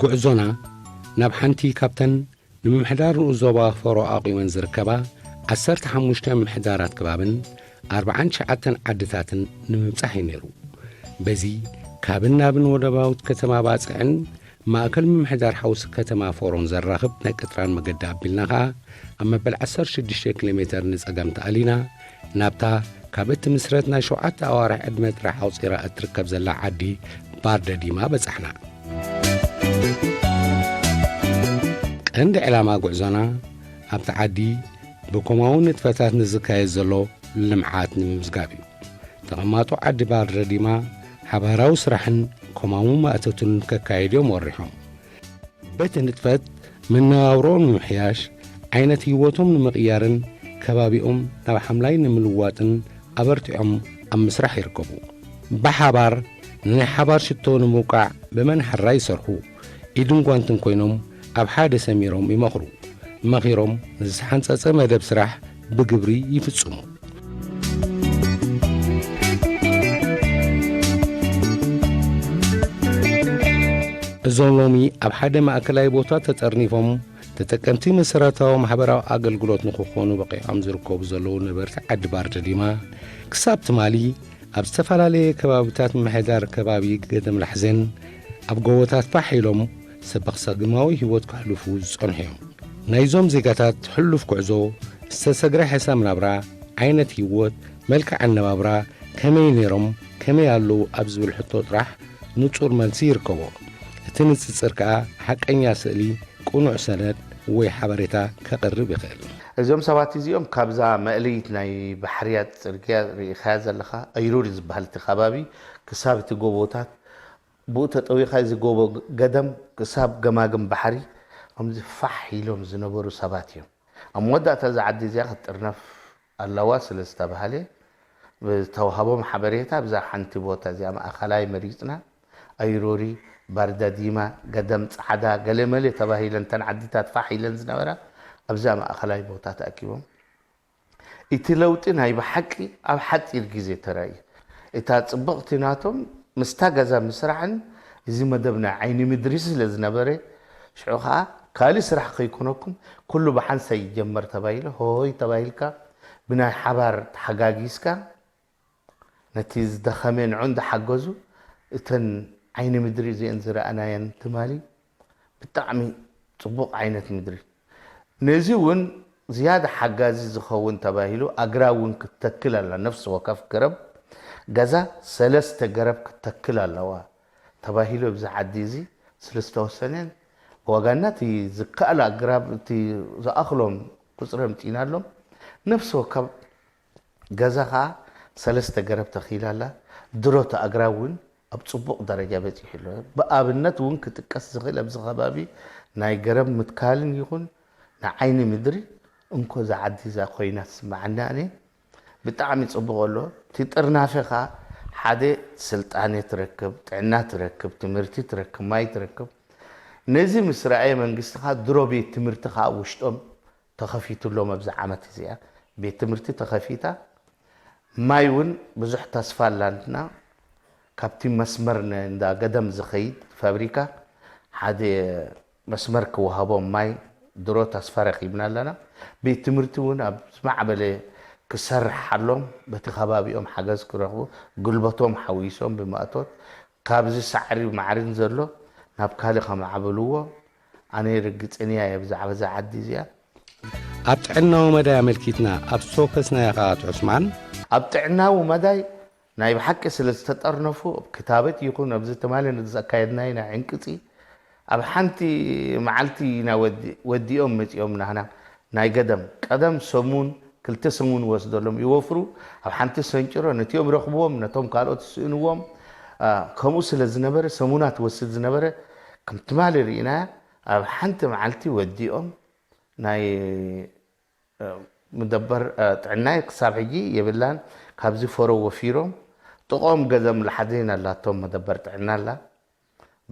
ጉዕዞና ናብ ሓንቲ ካብተን ንምምሕዳር ንኡስ ዞባ ፈሮ ኣቑመን ዝርከባ ዓሰርተ ሓሙሽተ ምምሕዳራት ከባብን ኣርባዓን ትሽዓተን ዓድታትን ንምብጻሕ እዩ ነይሩ። በዚ ካብን ናብን ወደባዊት ከተማ ባጽዕን ማእከል ምምሕዳር ሓውሲ ከተማ ፎሮን ዘራኽብ ናይ ቅጥራን መገዲ ኣቢልና ኸኣ ኣብ መበል ዓሰርተ ሽዱሽተ ኪሎ ሜተር ንጸጋም ተኣሊና ናብታ ካብ እትምስረት ናይ ሸውዓተ ኣዋርሕ ዕድመ ጥራሕ ኣቑጺራ እትርከብ ዘላ ዓዲ ባርደዲማ በጻሕና። ቀንዲ ዕላማ ጉዕዞና ኣብቲ ዓዲ ብኮማዊ ንጥፈታት ንዝካየድ ዘሎ ልምዓት ንምምዝጋብ እዩ። ተቐማጦ ዓዲ ባርደዲማ ሓባራዊ ስራሕን ኮማዊ ማእቶትን ከካይዱ እዮም ወሪሖም። በቲ ንጥፈት መነባብሮኦም ንምሕያሽ፣ ዓይነት ህይወቶም ንምቕያርን ከባቢኦም ናብ ሓምላይ ንምልዋጥን ኣበርቲዖም ኣብ ምስራሕ ይርከቡ። ብሓባር ንናይ ሓባር ሽቶ ንምውቃዕ ብመን ሕራ ይሰርሑ፣ ኢድን ጓንትን ኮይኖም ኣብ ሓደ ሰሚሮም ይመኽሩ። መኺሮም ንዝተሓንጸጸ መደብ ስራሕ ብግብሪ ይፍጽሙ። እዞም ሎሚ ኣብ ሓደ ማእከላይ ቦታ ተጠርኒፎም ተጠቀምቲ መሰረታዊ ማሕበራዊ ኣገልግሎት ንክኾኑ በቂዖም ዝርከቡ ዘለዉ ነበርቲ ዓዲ ባርደዲማ ክሳብ ትማሊ ኣብ ዝተፈላለየ ከባብታት ምምሕዳር ከባቢ ገደም ላሕዜን ኣብ ጎቦታት ፋሕ ኢሎም ሰበኽ ሰግማዊ ህይወት ከሕልፉ ዝጸንሑ እዮም። ናይዞም ዜጋታት ሕሉፍ ጉዕዞ ዝተሰግረ ሕሳም ናብራ፣ ዓይነት ህይወት፣ መልክዕ ኣነባብራ፣ ከመይ ነይሮም፣ ከመይ ኣለዉ ኣብ ዝብል ሕቶ ጥራሕ ንጹር መልሲ ይርከቦ። እቲ ንጽጽር ከኣ ሓቀኛ ስእሊ፣ ቅኑዕ ሰነድ ወይ ሓበሬታ ከቕርብ ይኽእል። እዞም ሰባት እዚኦም ካብዛ መእለይት ናይ ባሕርያት ጽርግያ ርኢኻያ ዘለኻ፣ ኣይሩር ዝበሃል እቲ ከባቢ፣ ክሳብ እቲ ጎቦታት፣ ብኡ ተጠዊኻ እዚ ጎቦ ገደም ክሳብ ገማግም ባሕሪ ከምዚ ፋሕ ኢሎም ዝነበሩ ሰባት እዮም። ኣብ መወዳእታ እዛ ዓዲ እዚኣ ክትጥርነፍ ኣለዋ ስለ ዝተባህለ፣ ብዝተዋህቦም ሓበሬታ ኣብዛ ሓንቲ ቦታ እዚኣ ማእኸላይ መሪጽና፣ ኣይሮሪ፣ ባርዳዲማ፣ ገደም ጻዕዳ፣ ገለመለ ተባሂለን እተን ዓድታት ፋሕ ኢለን ዝነበራ ኣብዛ ማእኸላይ ቦታ ተኣኪቦም። እቲ ለውጢ ናይ ብሓቂ ኣብ ሓጺር ግዜ ተራእዩ። እታ ጽብቕቲ ናቶም ምስታ ገዛ ምስራሕን እዚ መደብ ናይ ዓይኒ ምድሪ ስለ ዝነበረ፣ ሽዑ ኸኣ ካልእ ስራሕ ከይኮነኩም ኩሉ ብሓንሳእ ይጀመር ተባሂሉ፣ ሆይ ተባሂልካ ብናይ ሓባር ተሓጋጊዝካ ነቲ ዝደኸመ ንዑ እንዳሓገዙ እተን ዓይኒ ምድሪ እዚአን ዝረኣናየን ትማሊ ብጣዕሚ ጽቡቕ ዓይነት ምድሪ። ነዚ እውን ዝያዳ ሓጋዚ ዝኸውን ተባሂሉ ኣግራብ እውን ክትተክል ኣላ። ነፍሲ ወከፍ ገረብ ገዛ ሰለስተ ገረብ ክትተክል ኣለዋ ተባሂሉ ኣብዚ ዓዲ እዚ ስለ ዝተወሰነ ዋጋና እቲ ዝከኣል ኣግራብ እቲ ዝኣኽሎም ቁፅሪ ኣምፂእናሎም። ነፍሲ ወከፍ ገዛ ኸዓ ሰለስተ ገረብ ተኺላ ኣላ። ድሮ እቲ ኣግራብ እውን ኣብ ጽቡቕ ደረጃ በጺሑ ኣሎ። ብኣብነት እውን ክጥቀስ ዝኽእል ኣብዚ ከባቢ ናይ ገረብ ምትካልን ይኹን ንዓይኒ ምድሪ እንኮ እዛ ዓዲ እዛ ኮይና ትስምዓኒ ኣነ ብጣዕሚ ጽቡቕ ኣሎ። እቲ ጥርናፈ ኸዓ ሓደ ስልጣኔ ትረክብ፣ ጥዕና ትረክብ፣ ትምህርቲ ትረክብ፣ ማይ ትረክብ። ነዚ ምስ ረኣየ መንግስቲ ኸዓ ድሮ ቤት ትምህርቲ ኸዓ ውሽጦም ተኸፊትሎም ኣብዚ ዓመት እዚኣ ቤት ትምህርቲ ተኸፊታ። ማይ እውን ብዙሕ ተስፋ ኣላትና። ካብቲ መስመር ን-፣ እንዳ ገደም ዝኸይድ ፋብሪካ ሓደ መስመር ክወሃቦም ማይ ድሮ ተስፋ ረኺብና ኣለና። ቤት ትምህርቲ እውን ኣብ ዝማዕበለ ክሰርሓሎም በቲ ከባቢኦም ሓገዝ ክረኽቡ ጉልበቶም ሓዊሶም ብማእቶት ካብዚ ሳዕሪ ማዕሪን ዘሎ ናብ ካልእ ከማዕብልዎ ኣነ ርግጸኛ እየ ብዛዕባ እዛ ዓዲ እዚኣ። ኣብ ጥዕናዊ መዳይ ኣመልኪትና ኣብ ዝተወከስናዮ ከኣ ኣቶ ዑስማን፣ ኣብ ጥዕናዊ መዳይ ናይ ብሓቂ ስለ ዝተጠርነፉ ኣብ ክታበት ይኹን ኣብዚ ትማሊ ዘካየድናዮ ናይ ዕንቅጺ ኣብ ሓንቲ መዓልቲ ኢና ወዲ-፣ ወዲኦም መጺኦም ናህና ናይ ገደም ቀደም ሰሙን ክልተ ሰሙን ወስደሎም ይወፍሩ ኣብ ሓንቲ ሰንጭሮ ነቲኦም ረኽብዎም ነቶም ካልኦት ስእንዎም። አ፣ ከምኡ ስለ ዝነበረ ሰሙናት ወስድ ዝነበረ ከም ትማሊ ርኢና ኣብ ሓንቲ መዓልቲ ወዲኦም ናይ፣ እ፣ መደበር፣ እ፣ ጥዕናይ ክሳብ ሕጂ የብላን። ካብዚ ፈሮ ወፊሮም ጥቕኦም ገዘም ላሓዘይን ኣላቶም መደበር ጥዕና ኣላ።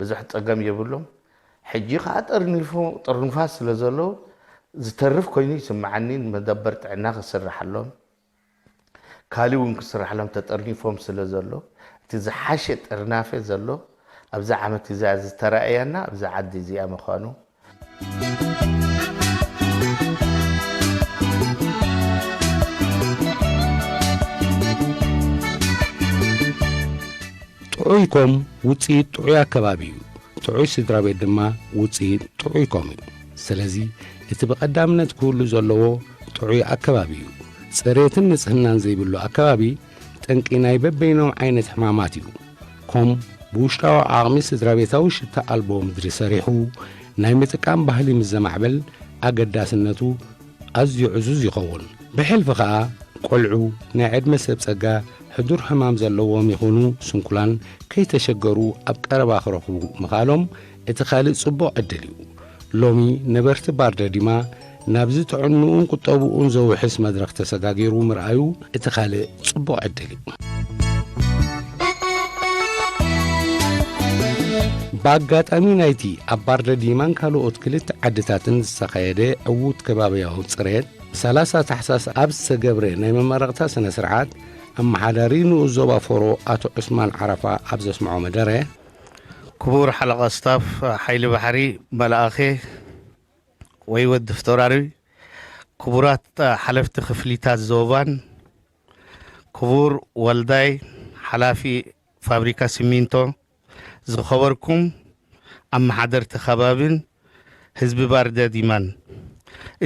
ብዙሕ ጸገም የብሎም። ሕጂ ኸዓ ጠርኒፉ-፣ ጥርንፋ ስለ ዘሎ ዝተርፍ ኮይኑ ይስምዓኒ፣ መደበር ጥዕና ክስርሓሎም። ካልእ እውን ክስራሕሎም ተጠርኒፎም ስለ ዘሎ፣ እቲ ዝሓሸ ጥርናፈ ዘሎ ኣብዛ ዓመት እዚኣ ዝተራእየና ኣብዛ ዓዲ እዚኣ ምዃኑ። ጥዑይ ኮም ውፅኢት ጥዑይ ኣከባቢ እዩ። ጥዑይ ስድራ ቤት ድማ ውፅኢት ጥዑይ ኮም እዩ። ስለዚ እቲ ብቐዳምነት ክህሉ ዘለዎ ጥዑይ ኣከባቢ እዩ። ፅሬትን ንፅህናን ዘይብሉ ኣከባቢ ጠንቂ ናይ በበይኖም ዓይነት ሕማማት እዩ። ኮም ብውሽጣዊ ዓቕሚ ስድራ ቤታዊ ሽታ ኣልቦ ምድሪ ሰሪሑ ናይ ምጥቃም ባህሊ ምስ ዘማዕብል ኣገዳስነቱ ኣዝዩ ዕዙዝ ይኸውን። ብሕልፊ ኸኣ ቆልዑ፣ ናይ ዕድመ ሰብ ጸጋ፣ ሕዱር ሕማም ዘለዎም ይኹኑ ስንኩላን ከይተሸገሩ ኣብ ቀረባ ክረኽቡ ምኽኣሎም እቲ ካልእ ጽቡቕ ዕድል እዩ። ሎሚ ነበርቲ ባርደዲማ ናብዚ ጥዕንኡን ቁጠብኡን ዘውሕስ መድረኽ ተሰጋጊሩ ምርኣዩ እቲ ካልእ ጽቡቕ ዕድል እዩ። ብኣጋጣሚ ናይቲ ኣብ ባርደዲማን ካልኦት ክልተ ዓድታትን ዝተኻየደ ዕዉት ከባብያዊ ጽሬት፣ ሰላሳ ታሕሳስ ኣብ ዝተገብረ ናይ መመረቕታ ስነ ስርዓት፣ ኣመሓዳሪ ንኡስ ዞባ ፎሮ ኣቶ ዑስማን ዓረፋ ኣብ ዘስምዖ መደረ፣ ክቡር ሓለቓ ስታፍ ሓይሊ ባሕሪ መልኣኸ ወይ ወዲ ፍቶራሪ፣ ክቡራት ሓለፍቲ ክፍሊታት ዞባን ክቡር ወልዳይ ሓላፊ ፋብሪካ ሲሚንቶ፣ ዝኸበርኩም ኣመሓደርቲ ከባቢን ህዝቢ ባርደዲማን፣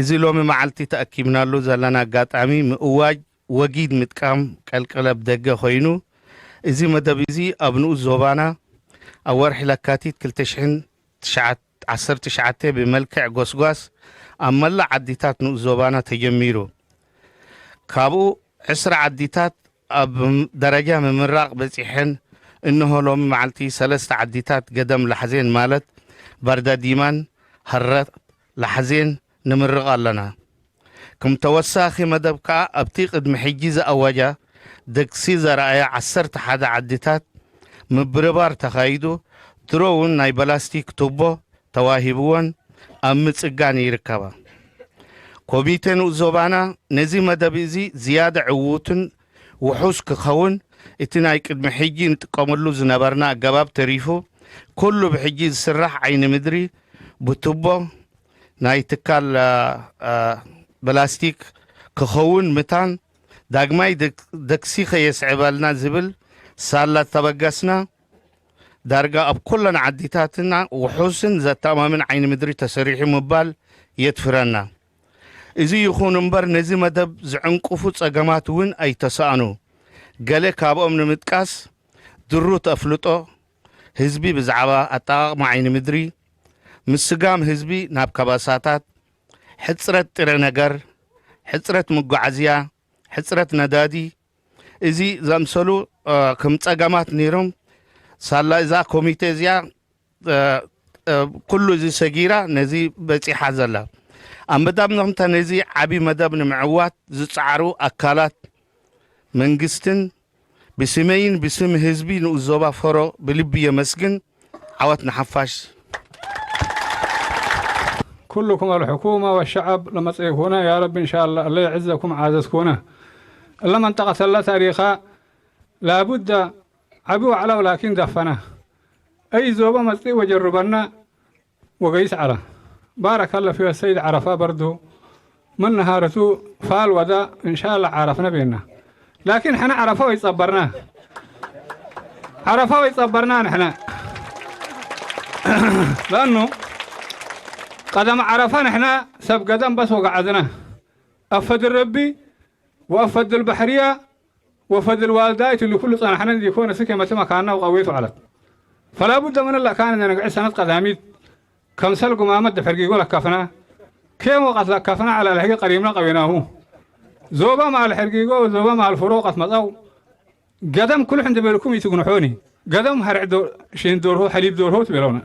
እዚ ሎሚ መዓልቲ ተኣኪብናሉ ዘለና ኣጋጣሚ ምእዋጅ ወጊድ ምጥቃም ቀልቀለብ ደገ ኮይኑ፣ እዚ መደብ እዚ ኣብ ንኡስ ዞባና ኣብ ወርሒ ለካቲት ክልተ ሽሕን ዓሰርተ ትሽዓተ ብመልክዕ ጎስጓስ ኣብ መላእ ዓዲታት ንኡስ ዞባና ተጀሚሩ። ካብኡ ዕስራ ዓዲታት ኣብ ደረጃ ምምራቕ በጺሐን፣ እንሆ ሎሚ መዓልቲ ሰለስተ ዓዲታት ገደም ላሕዜን ማለት ባርዳዲማን፣ ሃራት፣ ላሕዜን ንምርቕ ኣለና። ከም ተወሳኺ መደብ ከኣ ኣብቲ ቅድሚ ሕጂ ዝኣወጃ ደግሲ ዘርኣያ ዓሰርተ ሓደ ዓዲታት ምብርባር ተኻይዱ፣ ድሮ እውን ናይ በላስቲክ ቱቦ ተዋሂብወን ኣብ ምጽጋን ይርከባ። ኮሚቴ ንኡስ ዞባና ነዚ መደብ እዚ ዝያዳ ዕዉትን ውሑስ ክኸውን እቲ ናይ ቅድሚ ሕጂ ንጥቀመሉ ዝነበርና ኣገባብ ተሪፉ ኩሉ ብሕጂ ዝስራሕ ዓይኒ ምድሪ ብቱቦ ናይ ትካል በላስቲክ ክኸውን ምታን ዳግማይ ደክሲ ከየስዕበልና ዝብል ሳላ ተበገስና። ዳርጋ ኣብ ኩለን ዓዲታትና ውሑስን ዘተኣማምን ዓይኒ ምድሪ ተሰሪሑ ምባል የድፍረና። እዚ ይኹን እምበር ነዚ መደብ ዝዕንቅፉ ጸገማት እውን ኣይተሳእኑ። ገለ ካብኦም ንምጥቃስ ድሩት ኣፍልጦ ህዝቢ ብዛዕባ ኣጠቓቕማ ዓይኒ ምድሪ፣ ምስጋም ህዝቢ ናብ ከባሳታት፣ ሕጽረት ጥረ ነገር፣ ሕጽረት መጓዓዝያ፣ ሕጽረት ነዳዲ፣ እዚ ዘምሰሉ ከም ጸገማት ነይሮም። ሳላ እዛ ኮሚቴ እዚኣ ኩሉ እዚ ሰጊራ ነዚ በጺሓ ዘላ። ኣብ መዳምነምታ ነዚ ዓቢ መደብ ንምዕዋት ዝጸዓሩ ኣካላት መንግስትን ብስመይን ብስም ህዝቢ ንኡስ ዞባ ፈሮ ብልቢ የመስግን። ዓወት ንሓፋሽ። كلكم الحكومة والشعب لما تسيكونا يا رب إن شاء الله الله يعزكم عززكونا. لما انتقص الله تاريخا لابد عبو على ولكن دفنا. أي زوبة مستي وجربنا وقيس على. بارك الله في السيد عرفة برضو. من نهارتو فال ودا إن شاء الله عرفنا بينا. لكن حنا عرفة ويتصبرنا. عرفة ويتصبرنا نحنا. لأنه قدم عرفة نحنا سب قدم بس وقعدنا. أفد الربي وأفد البحرية وأفد الوالدايت اللي كل صنحنا دي كون سكي متى مكاننا وقويت على. فلا بد من الله كان أن نقعد سنة قداميت. ከምሰል ጉማመት ድሕር ጊጎ ለከፍና፣ ኬም ወቀት ለከፍና ዐለ ለህይ ቀሪምና ቀዌናሁ። ዞበ መዐል ሕር ጊጎ ወዞበ መዐል ፍሮ ቀት መጸው፣ ገደም ክሉሕ እንዴ ቤልኩም ኢትግንሖኒ፣ ገደም ሀርዕ ሺን ዶርሆ ሐሊብ ዶርሆ ትቤለውነ።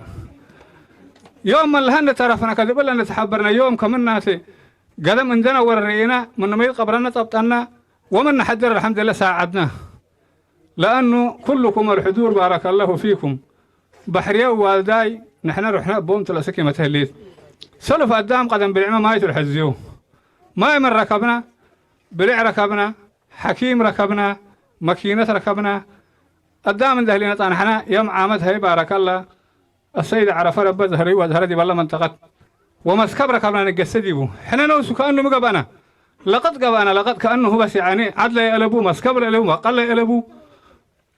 ዮም መለሀ እንዴ ተረፍነ ከድበለ እንዴ ተሐበርነ ዮም ከምናቴ ገደም እንዴ ነወረ ርኤና፣ ምንመይት ቀብረነ ጸብጠና፣ ወምን ነሐድር አልሐምድለ ሳዐድና። ለአኑ ኩልኩም አልሕዱር ባረከ አላሁ ፊኩም። ባሕርየው ዋልዳይ ንሕነ ሩሕነ እቦም ትለስክ የመትህሊት። ሰሉፍ አዳም ቀደም ብልዕመ ማይ ትልሐዝዩ። ማይ ምን ረከብና፣ ብልዕ ረከብና፣ ሓኪም ረከብና፣ መኪነት ረከብና። ኣዳም እንደ ህሊና ጻንሕና፣ የም ዓመት ሀይ ባረከላ፣ السيد عرفة ربى زهري وزهرة دي بالله منطقة ومسكب ركبنا نقص ديبو. حنا نوسو كأنه مقبنا. لقد قبنا، لقد كأنه بس يعني عدل يقلبو، مسكب يقلبو، بقل يقلبو.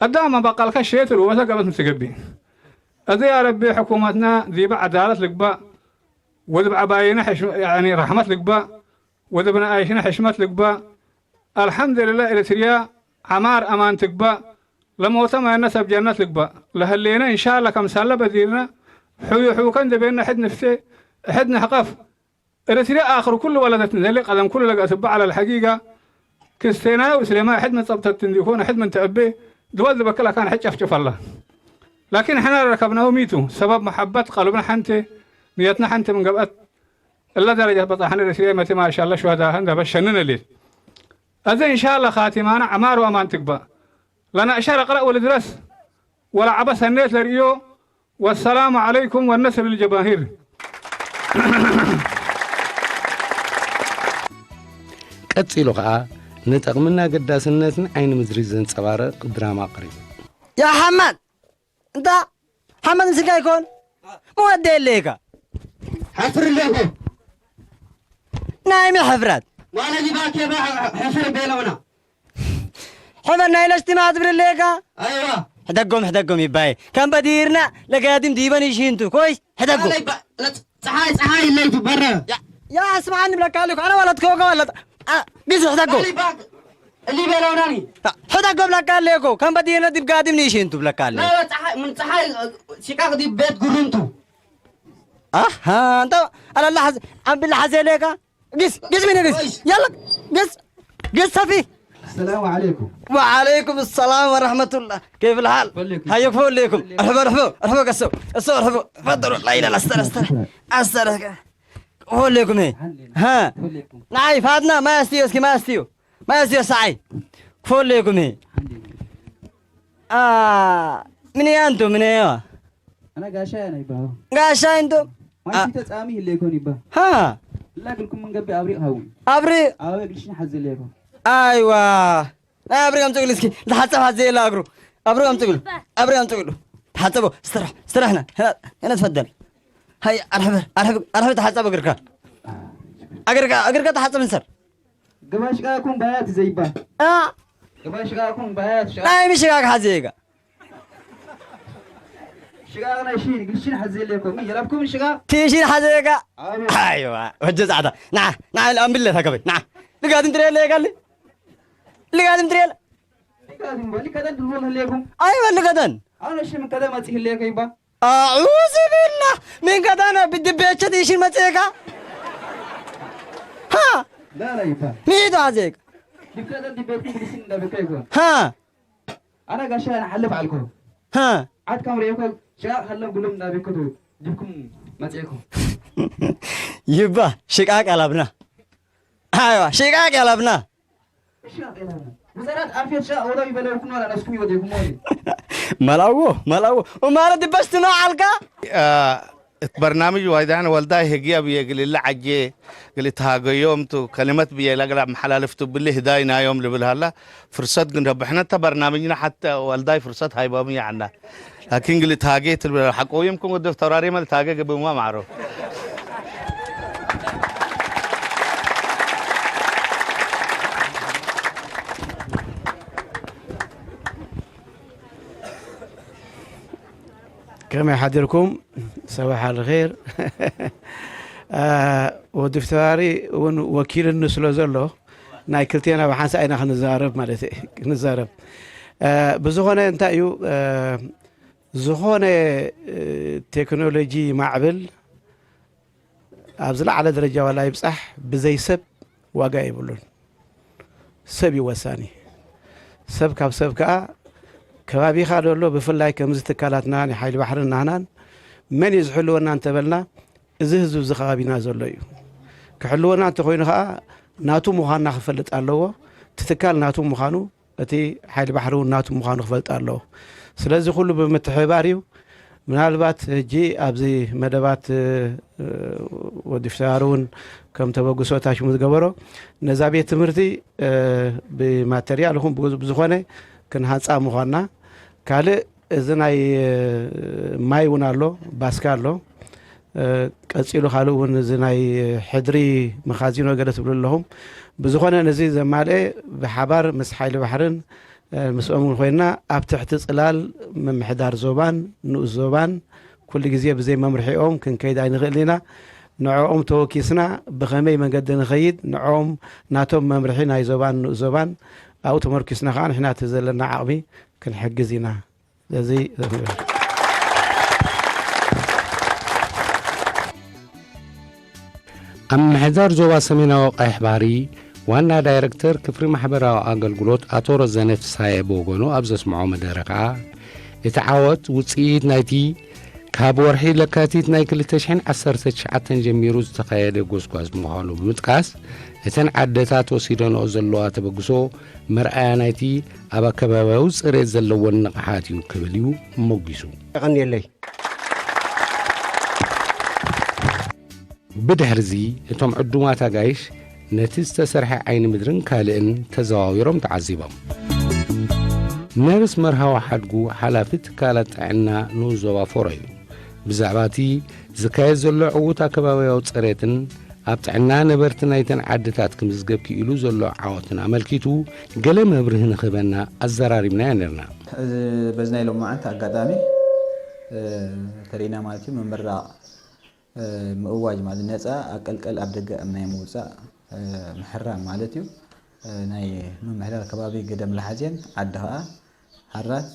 قدام بقل كشيت له وسقبت مسقبي. أذي يا ربي حكومتنا ذي بعدالة لقبا. وذي بعباينا حش-، يعني رحمة لقبا. ወደብና ኣይሽነ ሕሽመት ልግባእ። ኣልሓምዱሊላህ ኤሪትርያ ዓማር ኣማን ትግባእ። ለሞተ ማይነ ሰብ ጀነት ልግባእ። ለህሌነ እንሻላ ከምሳለ በዲርነ ሕዩ ሕውከን ደቤነ ሕድ ንፍቴ ሕድ ንሕቀፍ። ኤሪትርያ ኣኽር ኩሉ ወለደት ንዘሊ ቀደም ኩሉ ለገእስባ ዓለ ልሐጊጋ ክስቴናይ ወእስሌማይ ሕድ ምን ጸብተት እንዲኮነ ሕድ ምን ተእቤ ድወል ዝበክል ኣካን ሕድ ጨፍጭፈላ። ላኪን ሕና ረከብናሁ ሚቱ ሰበብ መሐበት ቀሉብና ሐንቴ ንየትና ሐንቴ ምን ገብአት እለ ደረጀት በጻሕነ ለሲሪያ መቴ ማሻላ ሹሃዳህን ደበሸንን እሊል። እዘ እንሻላ ኻቲማና ዐማር ወአማን ትግባእ። ለነእሸር እቅረእ ወልድረስ ወለዐበ ሰኔት ለርእዮ። ወሰላሙ ዐለይኩም ወነስር ልጀማሂር። ቀጺሉ ኸኣ ንጠቕምን ኣገዳስነትን ዓይኒ ምድሪ ዘንጸባርቕ ድራማ ኣቕሪቡ። ያ ሓማድ እንታ ሓማድ ምስልካ ይኮን መወደ የለይካ ሓፍር ኣለኹ ናይ ምሕፍራት ማለት ይባኬባ ሕፍር ቤለውና ሕበር ናይ ለሽቲ ማትብር ኣለይካ ኣይዋ ሕደጎም ሕደጎም ይባይ ከም በዲርና ለጋዲም ዲበን ይሽንቱ ኮይስ ሕደጎም ፀሓይ ፀሓይ ለይቱ በረ ያ ስምዓኒ ብለካ ኣለኩ ኣነ ወለድከ ወጋ ወለጥ ግዚ ሕደጎም እሊ ቤለውናኒ ሕደጎም ብለካ ኣለኩ ከም በዲርና ዲብ ጋዲም ንይሽንቱ ብለካ ኣለ ምን ፀሓይ ሲቃቅ ዲብ ቤት ጉርምቱ ኣሃ እንተ ኣለላ ሓዚ ዓምቢላ ሓዚ ኣለካ ግስ ግስ ምን ግስ يلا ግስ ግስ ሰፊ السلام عليكم وعليكم السلام ورحمة الله كيف الحال هيا كفو ليكم ارحبوا ارحبوا ارحبوا قصوا قصوا ارحبوا تفضلوا لا اله الا استر استر استر كفو ليكم ايه ها نعي فاتنا ما استيو اسكي ما استيو ما استيو سعي كفو ليكم ايه آه من يا انتم من ايه أنا قاشاي أنا يبا قاشاي انتم ما شفت تسامي اللي يكون يبا ها لا أقول لكم من قبل أبريق هاون ابري أبريق ليش نحزل ليكم ايوه ابري امسك لسكي لحتى هذه لا اقرو ابري امسك له ابري امسك له تحسبوا استرح استرحنا هنا هنا تفضل هيا ارحب ارحب ارحب تحسب اقرك اقرك اقرك تحسب انسر قباش قاكم بيات زيبا اه قباش قاكم بيات شا لا مش راك حزيقه شقاقنا شين قلشين حزين لكم يلعبكم شقاق تيشين حزيقه عامل ايوه وجز عدا نعم نعم الان بالله ثقبي نعم لقاد انت ليه قال لي لقاد انت ليه لقادم بلي كذا دول لكم ايوه لقادن أنا شي من كذا ما تسهل لك يبا أعوذ بالله من قد أنا بدي بيتشة دي شي متيكا ها لا لا يبا ميدو هذيك دي كذا دي بيت دي سن ده بكيكو ها أنا قاشا أنا حلف عليكم ها عاد كم ريكم شا خلنا قلوب ده بكتو جيبكم ما تيكم يبا شقاق قلبنا أيوة شقاق قلبنا وزارات عافية شا ولا يبلغكم ولا نسكم يوديكم وين ملاوو ملاوو وما رد بس تنو علقة እቲ በርናምጅ ዋይዳን ወልዳይ ህግያ ብየ ግልለ ዓጄ ግሊ ተሃገዮም ቱ ከሊመት ብየ ለግላ መሓላለፍቱ ብሊ ህዳይ ናዮም ልብል ሃላ ፍርሰት ግን ረብሕነ እተ በርናምጅና ሓተ ወልዳይ ፍርሰት ሃይቦም ያዕና ላኪን ግሊ ተሃገ ትልብል ሓቆ ይምኩም ወደ ተራሪ መል ተሃገ ገብምዋ ማዕሮ ከመይ ሓዲርኩም? ሰባሕ ኣልኼር። ወዲ ፍትራሪ እውን ወኪልኒ ስለ ዘሎ ናይ ክልቴና ብሓንሳእ ኢና ክንዛረብ ማለት እየ፣ ክንዛረብ። ብዝኾነ እንታይ እዩ፣ ዝኾነ ቴክኖሎጂ ማዕብል ኣብ ዝለዓለ ደረጃ ዋላ ይብጻሕ፣ ብዘይ ሰብ ዋጋ የብሉን። ሰብ እዩ ወሳኒ። ሰብ ካብ ሰብ ከኣ ከባቢኻ ዘሎ ብፍላይ ከምዚ ትካላትና ናይ ሓይሊ ባሕርን ናህናን መን እዩ ዝሕልወና እንተበልና እዚ ህዝቢ እዚ ከባቢና ዘሎ እዩ። ክሕልወና እንተኾይኑ ከኣ ናቱ ምዃንና ክፈልጥ ኣለዎ። እቲ ትካል ናቱ ምዃኑ እቲ ሓይሊ ባሕሪ እውን ናቱ ምዃኑ ክፈልጥ ኣለዎ። ስለዚ ኩሉ ብምትሕብባር እዩ። ምናልባት ሕጂ ኣብዚ መደባት ወዲ ፍሳሃር እውን ከም ተበግሶ ታሽሙ ዝገበሮ ነዛ ቤት ትምህርቲ ብማተርያል ይኹን ብዝኾነ ክንሃንፃ ምዃንና። ካልእ እዚ ናይ ማይ እውን ኣሎ፣ ባስካ ኣሎ። ቀፂሉ ካልእ እውን እዚ ናይ ሕድሪ መኻዚኖ ገለ ትብሉ ኣለኹም። ብዝኾነ ነዚ ዘማልአ ብሓባር ምስ ሓይሊ ባሕርን ምስኦም እውን ኮይና ኣብ ትሕቲ ፅላል ምምሕዳር ዞባን ንኡስ ዞባን ኩሉ ግዜ ብዘይ መምርሒኦም ክንከይድ ኣይንኽእልን ኢና። ንዕኦም ተወኪስና ብኸመይ መንገዲ ንኸይድ ንዕኦም ናቶም መምርሒ ናይ ዞባን ንኡስ ዞባን ኣብኡ ተመርኪስና ከዓ ንሕና እቲ ዘለና ዓቕሚ ክንሕግዝ ኢና። ስለዚ ኣብ ምሕዳር ዞባ ሰሜናዊ ቀይሕ ባሕሪ ዋና ዳይረክተር ክፍሪ ማሕበራዊ ኣገልግሎት ኣቶ ረዘነ ፍሳየ ብወገኑ ኣብ ዘስምዖ መደረ ከኣ እቲ ዓወት ውፅኢት ናይቲ ካብ ወርሒ ለካቲት ናይ ክልተ ሽሕን ዓሰርተ ትሽዓተን ጀሚሩ ዝተኻየደ ጎስጓስ ምዃኑ ብምጥቃስ እተን ዓደታት ወሲደንኦ ዘለዋ ተበግሶ መርኣያ ናይቲ ኣብ ኣከባብያዊ ፅሬት ዘለወን ንቕሓት እዩ ክብል እዩ ሞጊሱ። የቐንየለይ። ብድሕርዚ እቶም ዕዱማት ኣጋይሽ ነቲ ዝተሰርሐ ዓይኒ ምድርን ካልእን ተዘዋዊሮም ተዓዚቦም። ነርስ መርሃዊ ሓድጉ ሓላፊ ትካላት ጥዕና ንኡስ ዞባ ፎሮ እዩ። ብዛዕባ እቲ ዝካየድ ዘሎ ዕዉት ኣከባብያዊ ጽሬትን ኣብ ጥዕና ነበርቲ ናይተን ዓድታት ክምዝገብ ክኢሉ ዘሎ ዓወትን ኣመልኪቱ ገለ መብርሂ ንኽህበና ኣዘራሪብናዮ ነርና። በዚ ናይ ሎማዓንቲ ኣጋጣሚ ተሪእና ማለት እዩ ምምራቕ ምእዋጅ ማለት ነፃ ኣቀልቀል ኣብ ደገ ኣብ ናይ ምውፃእ ምሕራም ማለት እዩ። ናይ ምምሕዳር ከባቢ ገደም ለሓዜን ዓዲ ከዓ ሓራት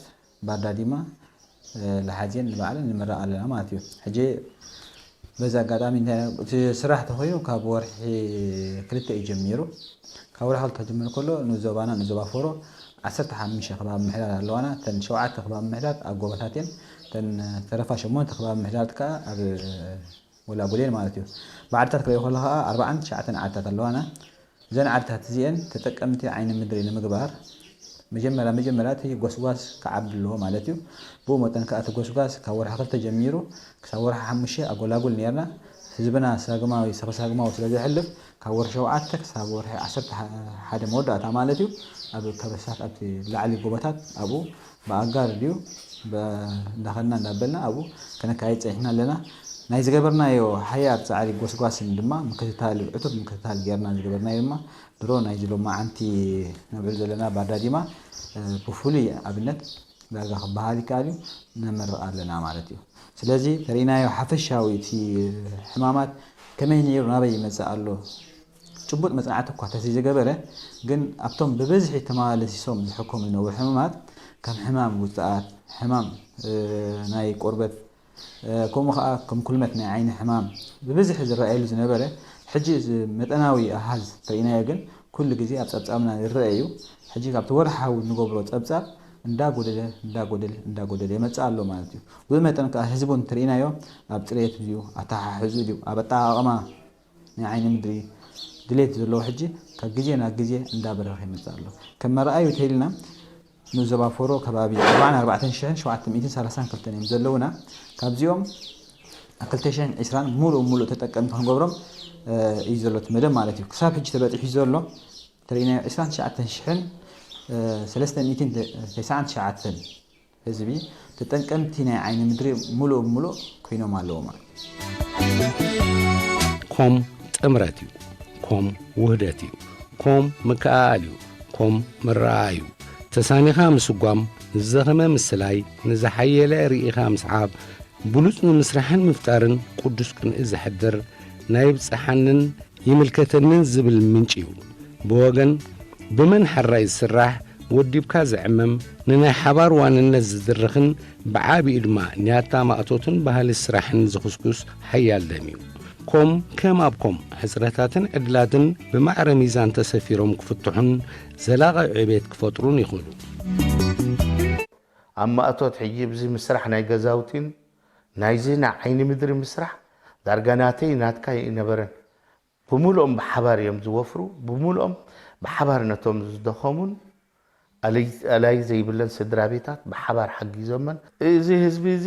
ባርዳዲማ ለሓዜን ንባዕለን ንምረቕ ኣለና ማለት እዩ። ሕጂ በዚ ኣጋጣሚ እንታይ እቲ ስራሕ ተኮይኑ ካብ ወርሒ ክልተ እዩ ጀሚሩ። ካብ ወርሒ ክልተ ክጅምር ከሎ ንዞባና ንዞባ ፎሮ ዓሰርተ ሓሙሽተ ከባቢ ምሕዳር ኣለዋና። እተን ሸውዓተ ከባቢ ምሕዳር ኣብ ጎቦታት እየን። እተን ተረፋ ሸሞንተ ከባቢ ምሕዳር ከዓ ኣብ ጎላጉል እየን ማለት እዩ። ብዓድታት ክርእዮ ከሎ ከዓ ኣርባዓን ትሽዓተን ዓድታት ኣለዋና። እዘን ዓድታት እዚኤን ተጠቀምቲ ዓይኒ ምድሪ ንምግባር መጀመርያ መጀመርያ እቲ ጎስጓስ ክዓቢ ኣለዎ ማለት እዩ። ብኡ መጠን ከዓ እቲ ጎስጓስ ካብ ወርሒ ክልተ ጀሚሩ ክሳብ ወርሒ ሓሙሽተ ኣጎላጉል ነርና። ህዝብና ሳግማዊ ሰበሳግማዊ ስለ ዘሕልፍ ካብ ወርሒ ሸውዓተ ክሳብ ወርሒ ዓሰርተ ሓደ መወዳእታ ማለት እዩ ኣብ ከበሳት ኣብቲ ላዕሊ ጎቦታት ኣብኡ ብኣጋር ድዩ እንዳኸድና እንዳበልና ኣብኡ ከነካይድ ፀኒሕና ኣለና። ናይ ዝገበርናዮ ሓያል ፃዕሪ ጎስጓስን ድማ ምክትታል እዩ፣ ዕቱብ ምክትታል ጌርና ዝገበርናዮ ድማ ድሮ ናይዚ ሎማዓንቲ ነብዕል ዘለና ባርዳዲማ ብፍሉይ ኣብነት ዳርጋ ክበሃል ይከኣል እዩ ነመርቕ ኣለና ማለት እዩ። ስለዚ ተሪእናዮ ሓፈሻዊ እቲ ሕማማት ከመይ ነይሩ ናበይ ይመፅእ ኣሎ ጭቡጥ መፅናዕቲ እኳ ተዘይዝገበረ ግን ኣብቶም ብብዝሒ ተመላለሲሶም ዝሕከሙ ዝነበሩ ሕማማት ከም ሕማም ውፅኣት፣ ሕማም ናይ ቆርበት ከምኡ ከዓ ከም ኩልመት ናይ ዓይኒ ሕማም ብብዝሒ ዝረኣየሉ ዝነበረ ሕጂ እዚ መጠናዊ ኣሃዝ ተሪእናዮ ግን ኩሉ ግዜ ኣብ ፀብፃብና ይረአ እዩ። ሕጂ ካብቲ ወርሓዊ እንገብሮ ፀብፃብ እንዳጎደለ እንዳጎደለ እንዳጎደለ ይመፅእ ኣሎ ማለት እዩ። ብኡ መጠን ከዓ ህዝቡ እንትርኢናዮ ኣብ ፅሬት ድዩ ኣተሓሕዙ ድዩ ኣብ ኣጠቃቕማ ናይ ዓይኒ ምድሪ ድሌት ዘለዎ ሕጂ ካብ ግዜ ናብ ግዜ እንዳበረኸ ይመፅእ ኣሎ። ከም መርኣዩ ተይልና ንዞባ ፎሮ ከባቢ ኣርባዓን ኣርባዕተን ሽሕን ሸውዓተ ሚእትን ሰላሳን ክልተን እዮም ዘለውና። ካብዚኦም ክልተ ሽሕን ዕስራን ሙሉእ ሙሉእ ተጠቀምቲ ክንገብሮም እዩ ዘሎ እቲ መደብ ማለት እዩ። ክሳብ ሕጂ ተበፂሑ ዘሎ ተሪእናዮ ዕስራን ትሽዓተን ሽሕን ሰለስተ ሚእትን ተስዓን ትሽዓተን ህዝቢ ተጠቀምቲ ናይ ዓይኒ ምድሪ ሙሉእ ሙሉእ ኮይኖም ኣለዎ ማለት እዩ። ኮም ጥምረት እዩ። ኮም ውህደት እዩ። ኮም ምክኣኣል እዩ። ኮም ምረኣይ እዩ። ተሳኒኻ ምስጓም፣ ንዝደኸመ ምስላይ፣ ንዝሓየለ ርኢኻ ምስዓብ፣ ብሉጽ ንምስራሕን ምፍጣርን ቅዱስ ቅንኢ ዘሕድር ናይ ብጽሓንን ይምልከተንን ዝብል ምንጪ እዩ። ብወገን ብመን ሕራይ ዝስራሕ ወዲብካ ዝዕመም ንናይ ሓባር ዋንነት ዝድርኽን ብዓቢኡ ድማ ኒያታ ማእቶትን ባህሊ ስራሕን ዝኹስኩስ ሓያል ደም እዩ። ኮም ከም ኣብ ኮም ሕጽረታትን ዕድላትን ብማዕረ ሚዛን ተሰፊሮም ክፍትሑን ዘላቒ ዕቤት ክፈጥሩን ይኽእሉ። ኣብ ማእቶት ሕጂ ብዚ ምስራሕ ናይ ገዛውቲን ናይዚ ናይ ዓይኒ ምድሪ ምስራሕ ዳርጋ ናተይ ናትካ ኣይነበረን። ብምልኦም ብሓባር እዮም ዝወፍሩ፣ ብምልኦም ብሓባር ነቶም ዝደኸሙን ኣላይ ዘይብለን ስድራ ቤታት ብሓባር ሓጊዞመን። እዚ ህዝቢ እዚ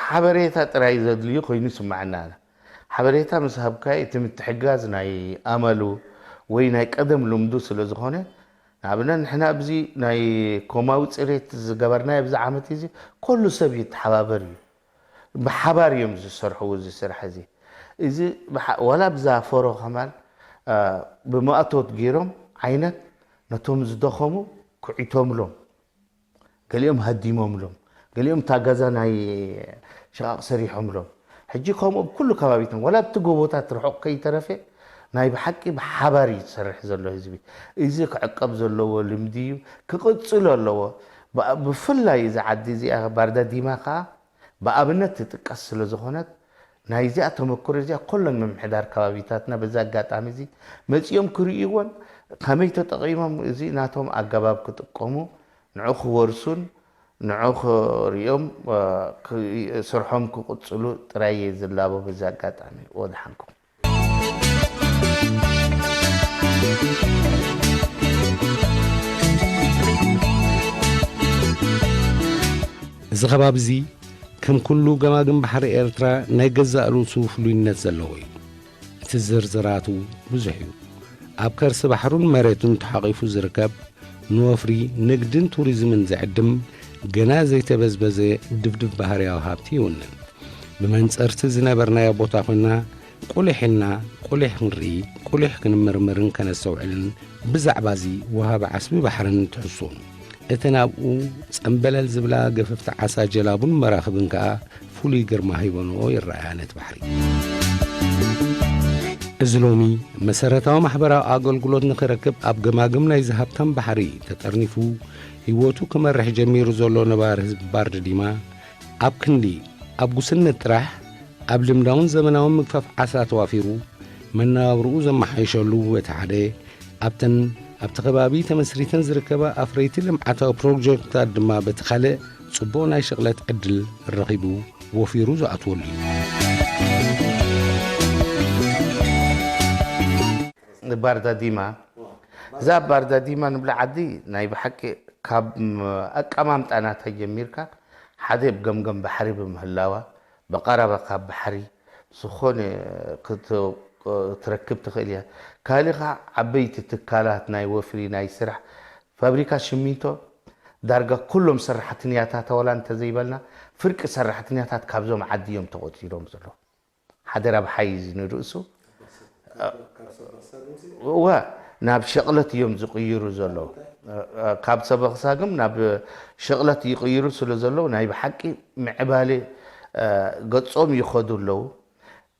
ሓበሬታ ጥራይ ዘድልዩ ኮይኑ ይስምዓና። ሓበሬታ ምስ ሃብካዮ እቲ ምትሕጋዝ ናይ ኣመሉ ወይ ናይ ቀደም ልምዱ ስለ ዝኾነ፣ ንኣብነት ንሕና ኣብዚ ናይ ኮማዊ ፅሬት ዝገበርናዮ ኣብዚ ዓመት እዚ ኩሉ ሰብ ይተሓባበር እዩ። ብሓባር እዮም ዝሰርሕዎ እዚ ስራሕ እዚ። እዚ ዋላ ብዛ ፎሮ ከማል ብመእቶት ገይሮም ዓይነት ነቶም ዝደኸሙ ክዒቶምሎም፣ ገሊኦም ሃዲሞምሎም፣ ገሊኦም እታ ገዛ ናይ ሽቓቕ ሰሪሖምሎም። ሕጂ ከምኡ ብኩሉ ከባቢታት ዋላ ኣብቲ ጎቦታት ርሑቕ ከይተረፈ ናይ ብሓቂ ብሓባር እዩ ዝሰርሕ ዘሎ ህዝቢ። እዚ ክዕቀብ ዘለዎ ልምዲ እዩ፣ ክቕፅል ኣለዎ። ብፍላይ እዚ ዓዲ እዚኣ ባርዳ ዲማ ከዓ ብኣብነት ትጥቀስ ስለ ዝኾነት ናይዚኣ ተመክሮ እዚኣ ኩለን ምምሕዳር ከባቢታትና በዚ ኣጋጣሚ እዚ መፂኦም ክርእይዎን ከመይ ተጠቒሞም እዚ ናቶም ኣገባብ ክጥቀሙ ንዑ ክወርሱን ንዑ ክርእዮም ስርሖም ክቕፅሉ ጥራይ እየ ዝላቦ። በዚ ኣጋጣሚ ወድሓንኩም። እዚ ከባቢ እዚ ከም ኩሉ ገማግም ባሕሪ ኤርትራ ናይ ገዛእ ርእሱ ፍሉይነት ዘለዎ እዩ። እቲ ዝርዝራቱ ብዙሕ እዩ። ኣብ ከርሲ ባሕሩን መሬቱን ተሓቒፉ ዝርከብ፣ ንወፍሪ፣ ንግድን ቱሪዝምን ዝዕድም ገና ዘይተበዝበዘ ድፍድፍ ባህርያዊ ሃብቲ ይውንን። ብመንጸርቲ ዝነበርናዮ ቦታ ኮይና ቁሊሕ ኢልና ቁሊሕ ክንርኢ፣ ቁሊሕ ክንምርምርን ከነስተውዕልን ብዛዕባዚ ወሃቢ ዓስቢ ባሕርን ትሕዝቶን እተን ኣብኡ ጸምበለል ዝብላ ገፈፍቲ ዓሳ ጀላቡን መራኽብን ከኣ ፍሉይ ግርማ ሂበንኦ ይረኣያ ነቲ ባሕሪ። እዚ ሎሚ መሰረታዊ ማሕበራዊ ኣገልግሎት ንኽረክብ ኣብ ገማግም ናይዚ ሃብታም ባሕሪ ተጠርኒፉ ህይወቱ ክመርሕ ጀሚሩ ዘሎ ነባሪ ህዝቢ ባርዲ ዲማ ኣብ ክንዲ ኣብ ጉስነት ጥራሕ ኣብ ልምዳውን ዘመናውን ምግፋፍ ዓሳ ተዋፊሩ መነባብርኡ ዘመሓይሸሉ በቲ ሓደ ኣብተን ኣብቲ ከባቢ ተመስሪተን ዝርከባ ኣፍረይቲ ልምዓታዊ ፕሮጀክትታት ድማ በቲ ካልእ ጽቡቕ ናይ ሽቕለት ዕድል ረኺቡ ወፊሩ ዝኣትወሉ እዩ። ባርዳ ዲማ እዛ ባርዳ ዲማ ንብላ ዓዲ ናይ ብሓቂ ካብ ኣቀማምጣ ናታ ጀሚርካ ሓደ ገምገም ባሕሪ ብምህላዋ ብቐረባ ካብ ባሕሪ ዝኾነ ክትረክብ ትኽእል እያ። ካልእ ከዓ ዓበይቲ ትካላት ናይ ወፍሪ ናይ ስራሕ ፋብሪካ ሽሚንቶ ዳርጋ ኩሎም ሰራሕተኛታት ዋላ እንተዘይበልና ፍርቂ ሰራሕተኛታት ካብዞም ዓዲ እዮም ተቆፂሮም ዘለዉ። ሓደ ረብሓ እዩ እዚ ንርእሱ። እወ ናብ ሸቕለት እዮም ዝቕይሩ ዘለዉ። ካብ ሰበኽሳግም ናብ ሸቕለት ይቕይሩ ስለ ዘለዉ ናይ ብሓቂ ምዕባለ ገጾም ይኸዱ ኣለዉ።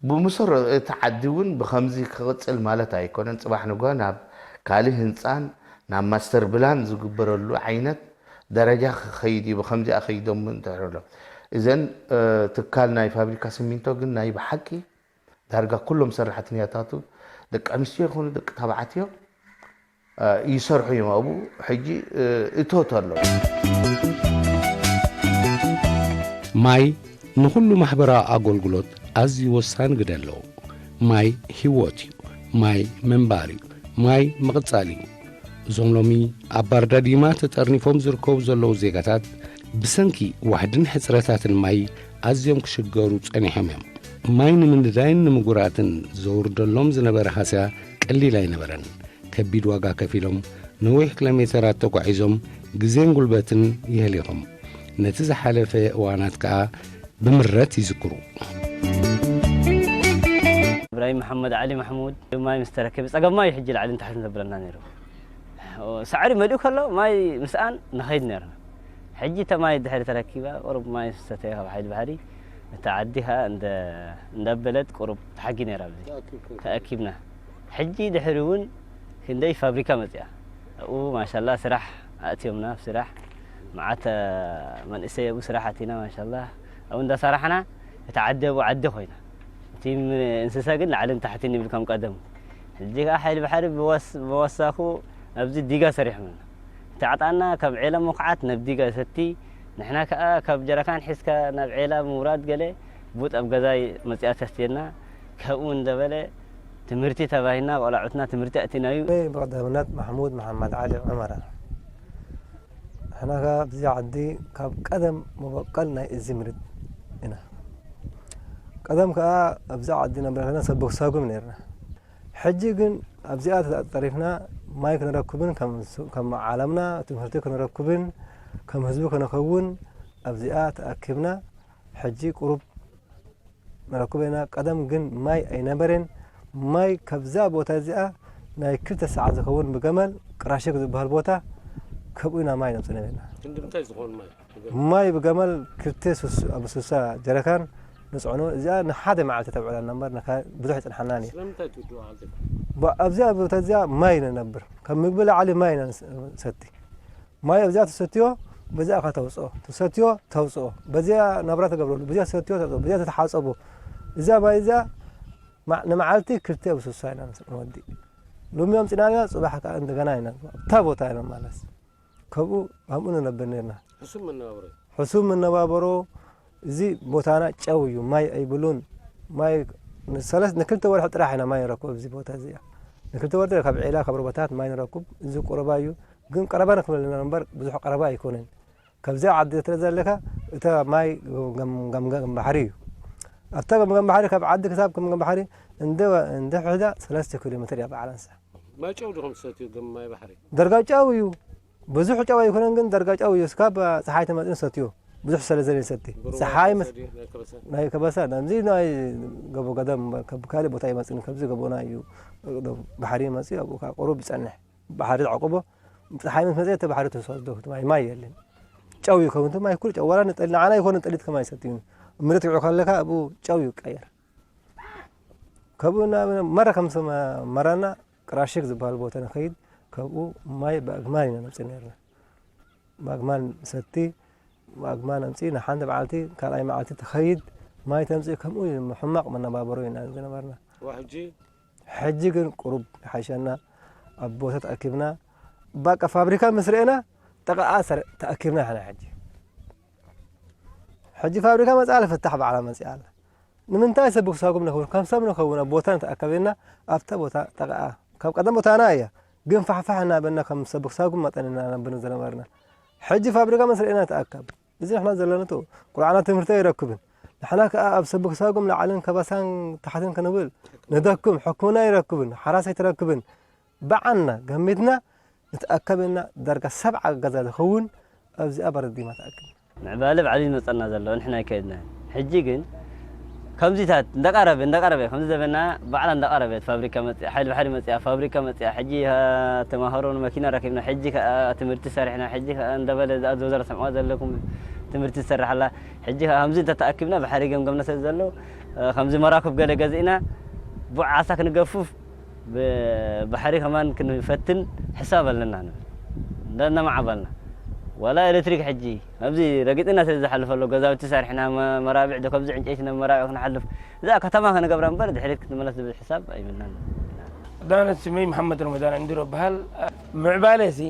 ብመሰረቱ እቲ ዓዲ እውን ብኸምዚ ክቕፅል ማለት ኣይኮነን። ፅባሕ ንግሆ ናብ ካልእ ህንፃን ናብ ማስተር ብላን ዝግበረሉ ዓይነት ደረጃ ክኸይድ እዩ። ብኸምዚኣ ከይዶም እንድሕር ኣሎ እዘን ትካል ናይ ፋብሪካ ሲሚንቶ ግን ናይ ብሓቂ ዳርጋ ኩሎም ሰራሕተኛታቱ ደቂ ኣንስትዮ ይኹኑ ደቂ ተባዕትዮ ይሰርሑ እዮም ኣብኡ ሕጂ እቶት ኣሎ። ማይ ንኹሉ ማሕበራዊ ኣገልግሎት ኣዝዩ ወሳኒ ግደ ኣለዎ። ማይ ህይወት እዩ። ማይ ምንባር እዩ። ማይ ምቕጻል እዩ። እዞም ሎሚ ኣብ ባርዳዲማ ተጠርኒፎም ዝርከቡ ዘለዉ ዜጋታት ብሰንኪ ዋሕድን ሕጽረታትን ማይ ኣዝዮም ክሽገሩ ጸኒሖም እዮም። ማይ ንምንዳይን ንምጉራትን ዘውርደሎም ዝነበረ ሃስያ ቀሊል ኣይነበረን። ከቢድ ዋጋ ከፊሎም ነዊሕ ኪሎሜተራት ተጓዒዞም ግዜን ጉልበትን የህሊኾም ነቲ ዝሓለፈ እዋናት ከኣ ብምረት ይዝክሩ። እብራሂም መሓመድ ዓሊ ማሕሙድ ማይ ምስ ተረከበ ጸገም ማይ ሕጂ ላዕልን ታሕትን ዘብለና ነይሩ። ሳዕሪ መሊኡ ከሎ ማይ ምስኣን ንኸይድ ነርና። ሕጂ እተ ማይ ድሕሪ ተረኪባ ቁሩብ ማይ ሰተየ ካብ ሓይሊ ባሕሪ እታ ዓዲ ከዓ እንደ እንዳበለት ቁሩብ ተሓጊ ነይራ ኣብዚ ተኣኪብና። ሕጂ ድሕሪ እውን ክንደይ ፋብሪካ መፅያ ኣብኡ ማሻላ ስራሕ ኣእትዮምና ኣብ ስራሕ መዓት መንእሰይ ኣብኡ ስራሕ ኣቲና ማሻላ ኣብኡ እንዳሰራሕና እታ ዓዲ ኣብኡ ዓዲ ኮይና እቲ እንስሳ ግን ላዕልን ታሕትን ይብል ከም ቀደሙ ሕጂ ከዓ ሓይሊ ባሕሪ ብወሳኹ ኣብዚ ዲጋ ሰሪሖምና እቲ ዓጣና ካብ ዔላ ምኹዓት ናብ ዲጋ ይሰቲ ንሕና ከዓ ካብ ጀረካን ሒዝካ ናብ ዔላ ምውራድ ገለ ቡጥ ኣብ ገዛ መፅያ ተስትየና ካብኡ እንደበለ ትምህርቲ ተባሂና ቆላዑትና ትምህርቲ ኣእቲናዩ። ብቐዳምነት ማሕሙድ መሓመድ ዓሊ ዑመራ ንሕና ከኣ ኣብዚ ዓዲ ካብ ቀደም መበቆል ናይ እዚ ምድሪ ኢና። ቀደም ከኣ ኣብዚ ዓዲ ነብረ ከለና ሰበክ ሳጉም ነርና። ሕጂ ግን ኣብዚኣ ተጠሪፍና ማይ ክንረክብን ከም ስ-፣ ከም ዓለምና ትምህርቲ ክንረክብን ከም ህዝቢ ክንኸውን ኣብዚኣ ተኣኪብና ሕጂ ቁሩብ ንረክቦ ኢና። ቀደም ግን ማይ ኣይነበረን። ማይ ካብዛ ቦታ እዚኣ ናይ ክልተ ሰዓት ዝኸውን ብገመል ቅራሽግ ዝበሃል ቦታ ከብኡ ኢና ማይ ነምጽእ ነበርና። ክንዲ ምንታይ ዝኾን ማይ? ማይ ብገመል ክልተ ሱስ-፣ ኣብ ሱሳ ጀረካን ንጽዕኖ። እዚኣ ንሓደ መዓልቲ ተብዕለና እምበር ንካ-፣ ብዙሕ ይጽንሓናን እዩ። ስለምንታይ ትውድኡ ዓልቲ? ብ-፣ ኣብዚኣ ቦታ እዚኣ ማይ ነነብር። ካብ ምግቢ ላዕሊ ማይ ኢና ንስ-፣ ንሰቲ። ማይ ኣብዚኣ ትሰትዮ፣ በዚኣ ኢኻ ተውጽኦ። ትሰትዮ፣ ተውጽኦ። በዚኣ ናብራ ትገብረሉ። በዚኣ ትሰትዮ፣ ተውጽኦ። በዚኣ ትተሓጸቦ። እዛ ማይ እዚኣ ማ-፣ ንመዓልቲ ክልተ ኣብ ሱሳ ኢና ንስ-፣ ንወዲ። ሎሚ ኣምጺእናያ፣ ጽባሕ ከኣ እንደገና ኢና። ኣብታ ቦታ ኢና ንመለስ። ከብኡ፣ ኣብኡ ንነብር ነርና። ሕሱም መነባብሮ። ሕሱም መነባብሮ። እዚ ቦታና ጨው እዩ፣ ማይ ኣይብሉን። ማይ ንሰለስ-፣ ንክልተ ወርሒ ጥራሕ ኢና ማይ ንረክቦ ኣብዚ ቦታ እዚ። ንክልተ ወርሒ ካብ ዒላ ካብ ሩባታት ማይ ንረክብ። እዚ ቁረባ እዩ፣ ግን ቀረባ ንክብለልና እምበር ብዙሕ ቀረባ ኣይኮነን። ካብዚ ዓዲ ትርኢ ዘለካ እታ ማይ ገም-፣ ገም-፣ ገም ባሕሪ እዩ። ኣብታ ገምገም ባሕሪ ካብ ዓዲ ክሳብ ገምገም ባሕሪ እንደ፣ እንደ ሕዳ ሰለስተ ኪሎ ሜትር እያ በዓል ኣንሳ። ማይ ጨው ዲኹም ትሰትዩ? ገም ማይ ባሕሪ? ደርጋ ጨው እዩ። ብዙሕ ጨው ኣይኮነን፣ ግን ደርጋ ጨው እዩ። እስካብ ጸሓይ ተመጽእ ንሰትዮ። ብዙሕ ስለ ዘለ ንሰቲ። ብሩባ ጸሓይ ምስ-፣ ይመጽእ ድዩ? ናይ ከበሳ? ናይ ከበሳ፣ ናብዚ ናይ ገቦ ገደም፣ ካብ ካልእ ቦታ ይመጽእን፣ ካብዚ ገቦና እዩ። ባሕሪ ይመጽእ፣ ኣብኡ ከዓ ቁሩብ ይጸንሕ። ባሕሪ ተዓቁቦ፣ ጸሓይ ምስ መጽእ፣ እቲ ባሕሪ ተወስዶ፣ እቲ ማይ፣ ማይ የለን። ጨው ይኸውን፣ እቲ ማይ ኩሉ ጨው፣ ዋላ ንጠሊ-፣ ንዓና ይኾን ንጠሊት ከማይ ይሰትዩ። ምድሪ ትግዑ ከለካ፣ ኣብኡ ጨው ይቀየር። ካብኡ ናብ መራ ከም ሰማ-፣ መራና ቅራሽግ ዝበሃል ቦታ ንኸይድ፣ ካብኡ ማይ ብኣግማል ኢና ነምጽእ ነርና። ብኣግማል ንሰቲ፣ ብኣግማል ነምጽእ፣ ንሓንቲ መዓልቲ፣ ካልኣይ መዓልቲ ትኸይድ፣ ማይ ተምጽእ፣ ከምኡ እዩ፣ ሕማቕ መነባብሮ ኢና ዝነበርና። ወሕጂ? ሕጂ ግን ቁሩብ ይሓሸና፣ ኣብ ቦታ ተኣኪብና፣ ባቃ ፋብሪካ ምስ ርኤና፣ ጠቓኣ ሰር-፣ ተኣኪብና ኢሕና ሕጂ። ሕጂ ፋብሪካ መጽኣ፣ ልፍታሕ ባዕላ መጽኣ ኣላ። ንምንታይ ሰብ ክሳጉም ንኸውን? ከም ሰብ ንኸውን፣ ኣብ ቦታ ንተኣከበና፣ ኣብታ ቦታ ጠቓኣ። ካብ ቀደም ቦታና እያ፣ ግን ፋሕፋሕ እናበልና ከም ሰብ ክሳጉም መጠን ኢና ነብር ዝነበርና። ሕጂ ፋብሪካ ምስ ርኤና ተኣከብ። እዚ ንሕና ዘለናቶ፣ ቁልዓና ትምህርቲ ኣይረክብን። ንሕና ከኣ ኣብ ሰብ ክሳጉም ላዕልን ከበሳን ታሕትን ክንብል ንደክም፣ ሕክምና ኣይረክብን፣ ሓራስ ኣይትረክብን። ብዓና ገሚትና ንትኣከበና ዳርጋ ሰብዓ ገዛ ዝኸውን ኣብዚኣ በረዲማ ትኣክብ። ምዕባለ ባዕሉ ይመጸና ዘሎ፣ ንሕና ኣይከድናን። ሕጂ ግን ከምዚታት እንዳቀረበ፣ እንዳቀረበ፣ ከምዚ ዘበና ባዕላ እንዳቀረበት፣ ፋብሪካ መጽያ፣ ሓይሊ ባሕሪ መጽያ፣ ፋብሪካ መጽያ፣ ሕጂ፣ አ፣ ተማሃሮ ንመኪና ረኪብና፣ ሕጂ ከኣ ትምህርቲ ሰሪሕና፣ ሕጂ ከኣ እንዳበለ፣ እዛ ዶዘር ሰምዕዋ ዘለኩም ትምህርቲ ትሰርሕ ኣላ። ሕጂ ከኣ ከምዚ እንተተኣኪብና፣ ባሕሪ ገምገምና ስለ ዘሎ፣ አ፣ ከምዚ መራክብ ገለ ገዚእና፣ ቡዕ ዓሳ ክንገፍፍ፣ ብባሕሪ ከማን ክንፈትን ሕሳብ ኣለና ንብል። እንዳ-፣ እናማዕባልና። ዋላ ኤሌክትሪክ ሕጂ ኣብዚ ረጊጥና ስለ ዝሓልፍ ኣሎ፣ ገዛውቲ ሰሪሕና፣ መ-፣ መራብዕ ዶ፣ ከምዚ ዕንጨይቲ ናብ መራብዕ ክንሓልፍ፣ እዛ ከተማ ከነገብራ እምበር ድሕሪት ክትምለስ ዝብል ሕሳብ ኣይብልናን። ዳነት ስመይ መሓመድ ረመዳን ዕንድሮ በሃል። ምዕባለ ሲ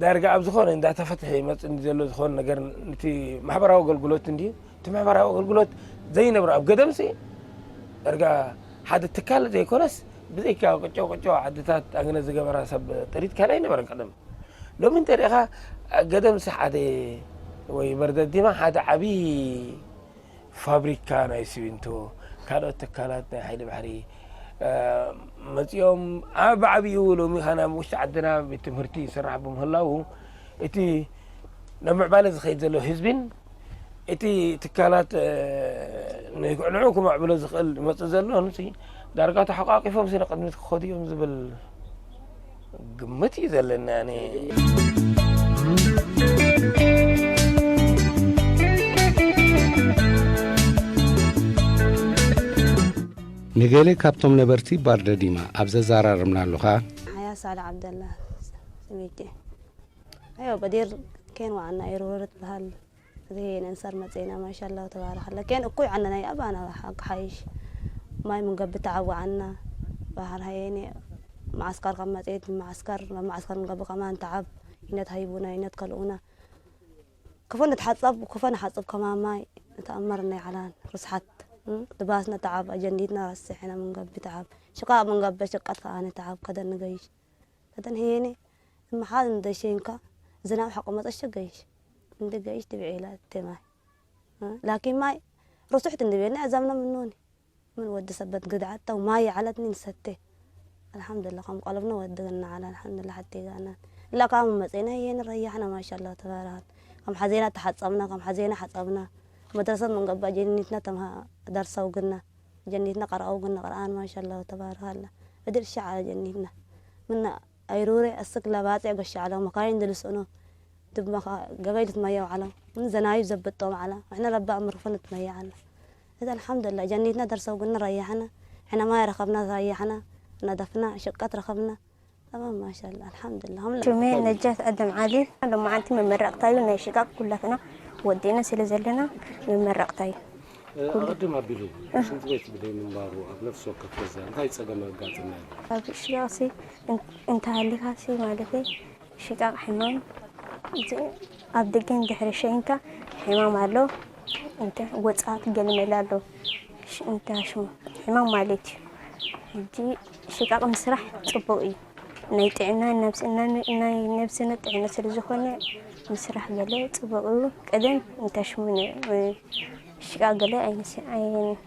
ዳርጋ ኣብ ዝኾነ እንዳተፈትሐ ይመጽእ እንዲ ዘሎ ዝኾነ ነገር፣ ነቲ ማሕበራዊ ኣገልግሎት እንድዩ። እቲ ማሕበራዊ ኣገልግሎት ዘይነብሮ ኣብ ገደምሲ፣ ዳርጋ ሓደ ትካል ዘይኮነስ፣ ብዘይካ ቅጨው ቅጨው ዓድታት ኣግነ ዝገበራ ሰብ ጥሪት ካልእ ኣይነበረን ቀደም። ሎሚ እንተ ርኢኻ፣ ገደምሲ ሓደ ወይ በርደዲማ ሓደ ዓብዪ ፋብሪካ ናይ ሲሚንቶ፣ ካልኦት ትካላት ናይ ሓይሊ ባሕሪ፣ እ፣ መጺኦም ኣብ ዓብዩ ሎሚ ኸና ኣብ ውሽጢ ዓድና ቤት ትምህርቲ ይስራሕ ብምህላዉ፣ እቲ ናብ ምዕባለ ዝኸይድ ዘሎ ህዝብን እቲ ትካላት፣ እ፣ ንዕኡ ክመዕብሎ ዝኽእል ይመጽእ ዘሎ ንሲ ዳርጋ ተሓቋቂፎም ሲ ንቕድሚት ክኸዱ እዮም ዝብል ግምት እዩ ዘለኒ ኣነ። ንገለ ካብቶም ነበርቲ ባርደዲማ ኣብ ዘዘራረብናሉ ኸኣ፣ ሓያ ሳልሕ ዓብደላ ስሜቴ። ኣዮ በዴር ኬን ዋዓና ኤርወረት በሃል። እዚ ነንሳር መጽና ማሻላ ተባረከላ። ኬን እኩይ ዓና ናይ ኣባና ሓቂ ሓይሽ። ማይ ምንገብ ተዓዋዓና። ባህር ሃየኔ መዓስካር ካብ መጽት መዓስካር፣ ናብ መዓስካር ምንገብ ከማን ተዓብ። ይነት ሃይቡና፣ ይነት ከልኡና። ክፈ ንትሓጸብ፣ ክፈ ንሓጽብ ከማን ማይ ንተኣመር ናይ ዓላን ርስሓት። እም፣ ድባስና ተዓብ፣ ኣጀንዲትና ረስሕና ምንገብ ተዓብ። ሽቃ ምንገብ ሸቃት ከኣ ንተዓብ፣ ከደን ንገይሽ። ከደን ሄኔ፣ እምሓን እንደሸንካ፣ ዝናብ ሓቆ መጸ ሸገይሽ እንዲ ገይሽ ትብዒላ ተማይ ላኪን ማይ ርሱሕ ትንድቤልና ዕዛምና ምንሆኒ ምን ወዲ ሰበት ግድዓት ተው ማይ ይዓለትኒ ንሰቴ ኣልሓምዱላ ከም ቆለብና ወድግና ዓላ ኣልሓምዱላ ሓቴጋና እላ ካብ መጸና የን ረያሕና ማሻላ ተባረካል ከም ሓዜና ተሓጸብና ከም ሓዜና ሓጸብና መድረሰት መንገባ ጀኒትና ተምሃ ደርሰው ግና ጀኒትና ቀርኣው ግና ቀርኣን ማሻላ ተባረካላ እድር ሻ ዓላ ጀኒትና ምና ኣይሩሬ እስክ ለባጽዕ ገሻ ዓላ መካይን ድልስኖ ድብመኻ ገበይ ልትመየው ዓላ ምን ዘናዩ ዘብጦም ዓላ እሕና ረባ ምርፈን ትመየ ዓላ እዚ ኣልሓምዱላ ጀኒትና ደርሰው ግና ረያሕና ሕና ማይ ረኸብና ረያሕና ነደፍና ሽቀት ረኸብና ተማም ማሻላ ኣልሓምዱላ هم ሽሜ ነጃት ኣደም ዓሊ ሎማዓንቲ መመረቕታዩ ናይ ሽቃቅ ኩላትና ወዴና ስለ ዘለና መመረቕታዩ ኣቐድም ኣቢሉ ሽንቲ ቤት ብደይ ምንባሩ ኣብ ነፍሲ ወከፍ ገዛ እንታይ ጸገም ኣጋጥምና እዩ? ኣብ ሽቃቅሲ እንተሃሊኻሲ ማለተይ ሽቃቅ ሕማም ኣብ ደገን ድሕሪ ሸይንካ ሕማም ኣሎ እንተ ወጻት ገለመለ ኣሎ እንተ ሽሙ ሕማም ማለት እዩ። ሕጂ ሽቃቅ ምስራሕ ጽቡቅ እዩ። ናይ ጥዕና ናይ ነብስና ጥዕና ስለ ዝኾነ ምስራሕ ገለ ጽቡቅ እዩ። ቀደም እንተ ሽሙ ሽቃቅ ገለ ኣይንስ- ኣይ-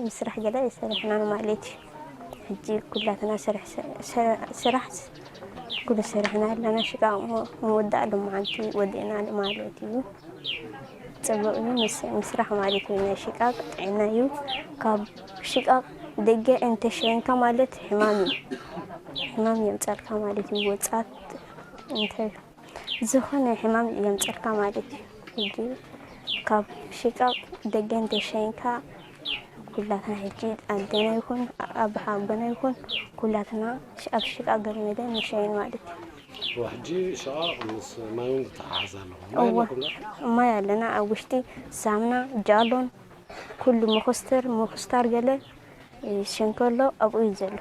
ምስራሕ ገለ ኣይሰሪሕናን ማለት እዩ። ሕጂ ኩላትና ስራሕ ስራሕ ኩሉ ሰሪሕና ኣለና። ሽቃቅ ምውዳእ ሎማዓንቲ ወዲእና ማለት እዩ። ጽቡቅ እዩ ምስ- ምስራሕ ማለት እዩ። ናይ ሽቃቅ ጥዕና እዩ። ካብ ሽቃቅ ደገ እንተሸይንካ ማለት ሕማም እዩ። ሕማም የምጸልካ ማለት እዩ። ወጻት እንተ ዝኾነ ሕማም የምጸልካ ማለት እዩ። ሕጂ ካብ ሽቃቅ ደገ እንተሸይንካ ኩላትና ሕጂ ኣደና ይኹን ኣቦሓጎና ይኹን ኩላትና ኣብ ሽቃቅ ገለመለ ንሸይን ማለት እዩ። ሕጂ ሽቃቅ ምስ ማይ እውን ዝተሓሓዝ ኣለኹም። እወ። ማይ ኣለና ኣብ ውሽጢ ሳምና ጃሎን ኩሉ ምኹስተር ምኹስታር ገለ ሸንከሎ ኣብኡ እዩ ዘሎ።